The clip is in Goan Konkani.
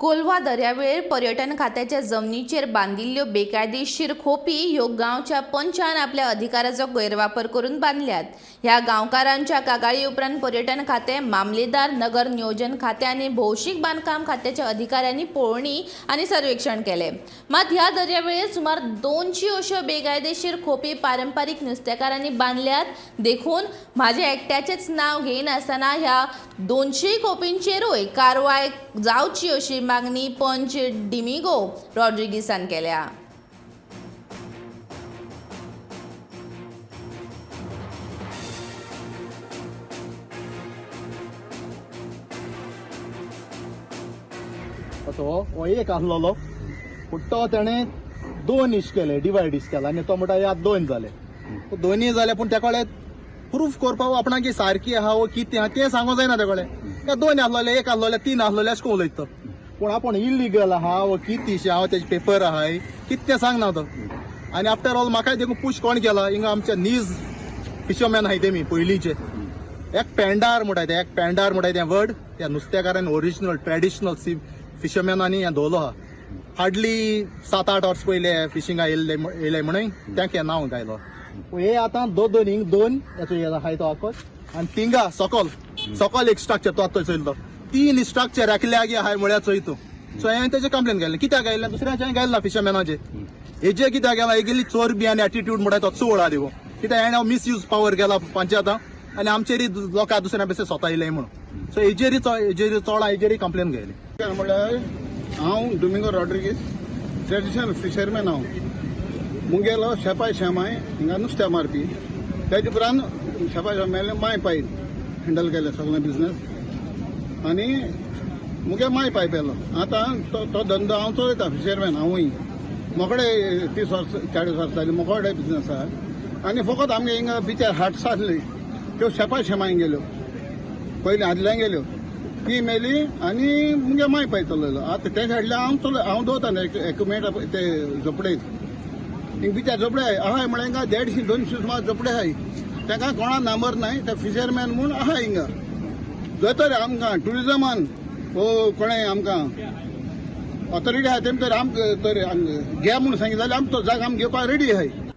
कोलवा दर्यावेळेर पर्यटन खात्याच्या जमनीचेर बांदिल्ल्यो बेकायदेशीर खोपी ह्यो गांवच्या पंचान आपल्या अधिकाराचो गैरवापर करून बांदल्यात. ह्या गांवकारांच्या कागाळी उपरांत पर्यटन खातें, मामलेदार, नगर नियोजन खातें आनी भौशीक बांदकाम खात्याच्या अधिकाऱ्यांनी पळोवणी आनी सर्वेक्षण केलें. मात ह्या दर्यावेळेर सुमार 200 अश्यो बेकायदेशीर खोपी पारंपारीक नुस्तेकारांनी बांदल्यात. देखून म्हाजें एकट्याचेंच नांव घेयनासतना ह्या 200 खोपींचेरूय कारवाय जावची अशी मागणी पंच डिमिगो रॉड्रिगीसान केल्या. असो हो हो एक आसलेलो, पूण तो तेणें दोन इश केले, डिवायड इश केला आनी तो म्हणटा हे आतां दोन जाले. दोनूय जाले, पूण तेका कळ्ळें प्रूफ करपाक आपणाक की सारकी आहा वो कितें आहा तें सांगूंक जायना. तेका कळ्ळें ते दोन आसलेले, एक आसलेले, तीन आसलेले अशें करून उलयता तो. पूण आपूण इलिगल आहा वो कितें आहा, तेजे पेपर आहाय कितें तें सांगना तो. आनी आफ्टर ऑल म्हाकाय देखून पूश कोण केला, हिंगा आमचे नीज फिशरमॅन आहाय तेमी पयलींचे, एक पेंडार म्हणटा ते, एक पेंडार म्हणटा तें वर्ड त्या नुस्तेकारान ओरिजिनल ट्रेडिशनल सी फिशरमॅनांनी हें दवरलो आहा. हार्डली 7-8 वर्स पयले फिशिंगा येयल्ले येयले म्हणून तेंक हें नांव गायलो. हे आतां दोन दोन हिंग दोन हेचो हे आहाय तो आकोश आनी तिंगा सकल सकल एक स्ट्रक्चर तो आतां चोयलो, तीन स्ट्रक्चर एकल्या आहाय म्हळ्यार चोय तूं. सो हांवें तेजें कंप्लेन केलें. कित्याक गायलें दुसऱ्याचें हांवें गायला फिशरमॅनाचें हेजे कित्याक गेला, हेगेली चोरबी आनी एटिट्यूड म्हणटा तो चोड आहा दिवो. कित्याक हेणें मिसयूज पावर केला पंचायतां आनी आमचेरी लोकां दुसऱ्या बेसे स्वता येयले म्हणून. सो हेजेरी हेजेरी चोड हेजेरी कंप्लेन केली. म्हणल्यार हांव डोमिंगो रॉड्रिगीस, ट्रेडिशनल फिशरमॅन हांव. मुगेलो शेपाय शेमाय हिंगा नुस्त्या मारपी. तेजे उपरांत शेपाय शेमायले माय पायन हँडल केलें सगळें बिजनेस आनी मुगे माय पाय पेलो. आतां तो तो धंदो हांव चलयता, फिशरमॅन हांवूय. मोकडे 30 वर्स 40 वर्सां जालीं मोकडे बिजनेस आहा. आनी फकत आमगे हिंगा बिचार हाट्स आसली त्यो शेपाय शेमाय गेल्यो, पयलीं आदल्यान गेल्यो ती मेली आनी मुगे माय पाय चलयलो. आतां ते सायडल्यान हांव चलय, हांव दवरता एक्विपमेंट ते झोपडे. हिंग बिचार झोपडे आहाय म्हळ्यार हिंगा 150 200 सुमार झोपडे आहाय. ताका कोणा नंबर नाय, ते फिशरमॅन म्हूण आहा हिंगा. जर तर आमकां ट्युरिजमान वो कोणें आमकां ऑथॉरिटी आहा तेमी तर आमकां तर घे म्हूण सांगितलें जाल्यार आमकां तो जागा आमी घेवपाक रेडी आहाय.